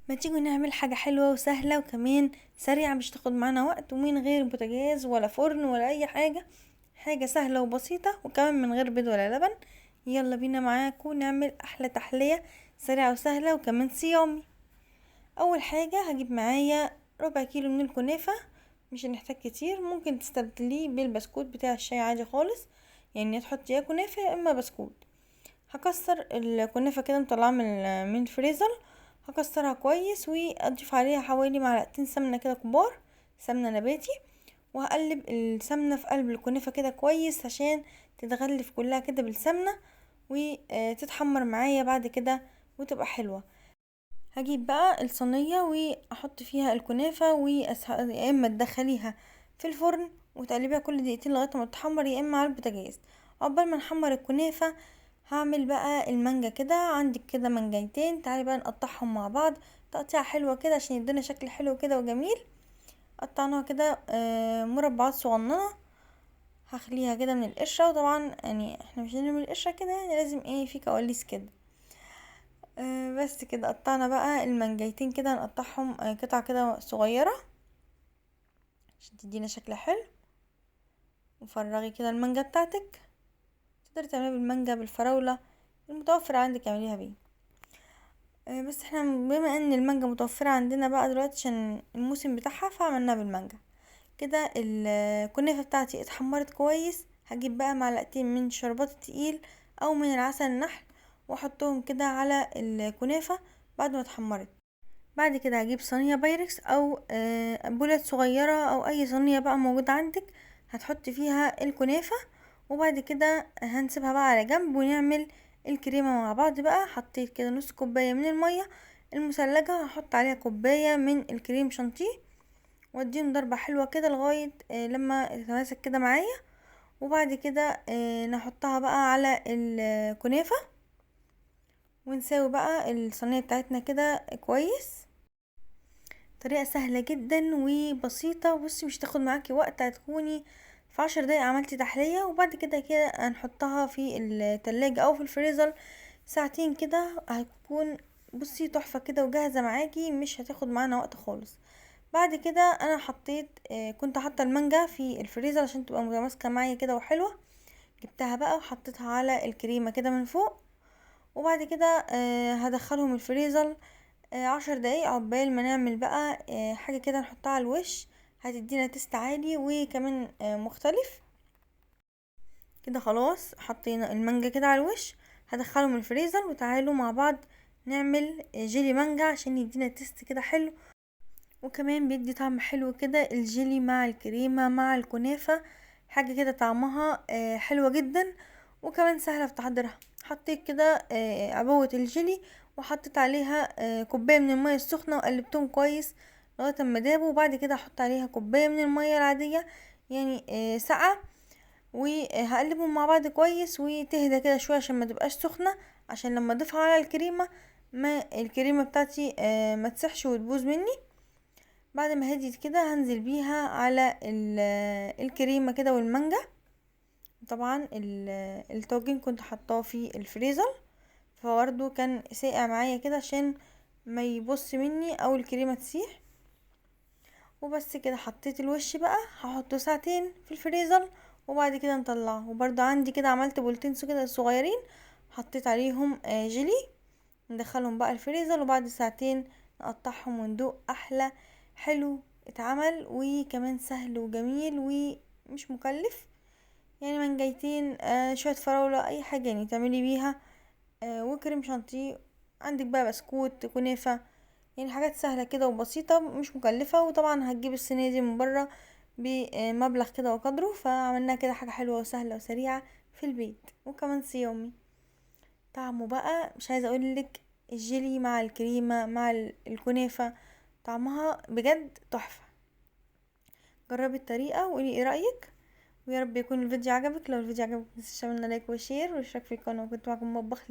ما تيجوا نعمل حاجة حلوة وسهلة وكمان سريعة، مش تاخد معانا وقت، ومن غير بوتاجاز ولا فرن ولا اي حاجة، حاجة سهلة وبسيطة وكمان من غير بيض ولا لبن. يلا بينا معاكم نعمل احلى تحلية سريعة وسهلة وكمان صيامي. اول حاجة هجيب معايا ربع كيلو من الكنافة، مش هنحتاج كتير، ممكن تستبدليه بالبسكوت بتاع الشاي عادي خالص، يعني تحطي يا كنافة يا اما بسكوت. هكسر الكنافة كده مطلعاها من الفريزر، هكسرها كويس واضيف عليها حوالي معلقتين سمنة كده كبار، سمنة نباتي، وهقلب السمنة في قلب الكنافة كده كويس عشان تتغلف كلها كده بالسمنة وتتحمر معايا بعد كده وتبقى حلوة. هجيب بقى الصينية واحط فيها الكنافة، يا اما تدخليها في الفرن وتقلبيها كل دقيقتين لغاية ما تتحمر، يا اما على البوتاجاز. عقبال ما نحمر الكنافة هعمل بقى المانجا كده. عندك كده مانجايتين، تعالي بقى نقطعهم مع بعض تقطيعة حلوة كده عشان يدونا شكل حلو كده وجميل. قطعناها كده، مربعات صغننة، هخليها كده من القشرة، وطبعا احنا مش هنرمي القشرة كده، لازم في كواليس كده. بس كده قطعنا بقى المانجايتين كده، نقطعهم، قطع كده صغيرة عشان تدينا شكل حلو. وفرغي كده المانجا بتاعتك، تقدري تعمليها بالمانجا بالفراولة، المتوفر عندك اعمليها بيه. بس احنا بما ان المانجا متوفرة عندنا بقى دلوقتي عشان الموسم بتاعها فعملناها بالمانجا. كده الكنافة بتاعتي اتحمرت كويس. هجيب بقى معلقتين من شربات التقيل او من العسل النحل واحطهم كده على الكنافة بعد ما اتحمرت. بعد كده هجيب صينية بايركس او، بولات صغيرة او اي صينية بقى موجودة عندك، هتحطي فيها الكنافة، وبعد كده هنسيبها بقى على جنب ونعمل الكريمة مع بعض بقى. حطيت كده نص كوباية من المية المثلجة، هحط عليها كوباية من الكريم شانتيه واديهم ضربة حلوة كده لغاية، لما تتماسك كده معايا. وبعد كده، نحطها بقى على الكنافة ونساوي بقى الصينية بتاعتنا كده كويس. طريقة سهلة جدا وبسيطة، مش تاخد معاكي وقت، هتكوني في 10 دقايق عملتي تحلية. وبعد كده كده هنحطها في التلاجة او في الفريزر ساعتين كده، هتكون تحفة كده وجاهزة معاكي، مش هتاخد معانا وقت خالص. بعد كده انا كنت حاطة المانجا في الفريزر عشان تبقى متماسكة معايا كده وحلوة، جبتها بقى وحطيتها على الكريمة كده من فوق. وبعد كده، هدخلهم الفريزر، 10 دقايق عقبال ما نعمل بقى، حاجة كده نحطها على الوش، هتدينا تيست عالي وكمان، مختلف كده. خلاص حطينا المانجا كده على الوش، هدخلهم الفريزر وتعالوا مع بعض نعمل جيلي مانجا عشان يدينا تيست كده حلو، وكمان بيدي طعم حلو كده الجيلي مع الكريمة مع الكنافة، حاجة كده طعمها، حلوة جدا وكمان سهلة في تحضيرها. حطيت كده، عبوة الجيلي وحطيت عليها، كوباية من المية السخنة وقلبتهم كويس لغاية اما دابوا. وبعد كده هحط عليها كوباية من المية العادية، ساقعة، وهقلبهم مع بعض كويس وتهدى كده شوية عشان ما تبقاش سخنة، عشان لما اضيفها على الكريمة ما الكريمة بتاعتي، ما تسحش وتبوظ مني. بعد ما هديت كده هنزل بيها على الكريمة كده والمانجا. طبعا الطاجن كنت حطاه في الفريزر فبرده كان ساقع معايا كده عشان ما يبص مني او الكريمة تسيح. وبس كده حطيت الوش بقى، هحطه ساعتين في الفريزر وبعد كده نطلعه. وبرده عندي كده عملت بولتين كده صغيرين حطيت عليهم، جيلي، ندخلهم بقى الفريزر وبعد ساعتين نقطعهم وندوق احلى حلو اتعمل، وكمان سهل وجميل ومش مكلف. منجايتين، شوية فراولة، اي حاجة تعملي بيها، وكريم شانتيه، عندك بقى بسكوت، كنافة، حاجات سهلة كده وبسيطة مش مكلفة. وطبعا هتجيب الصينية دي من بره بمبلغ كده وقدره، فعملناها كده حاجة حلوة وسهلة وسريعة في البيت وكمان صيامي. طعمه بقى مش عايزة اقولك، الجيلي مع الكريمة مع الكنافة طعمها بجد تحفة. جربي الطريقة وقولي ايه رأيك، ويا رب يكون الفيديو عجبك. لو الفيديو عجبك متنسيش تعملنا like و share واشتراك في القناة. وكنت معكم مطبخ.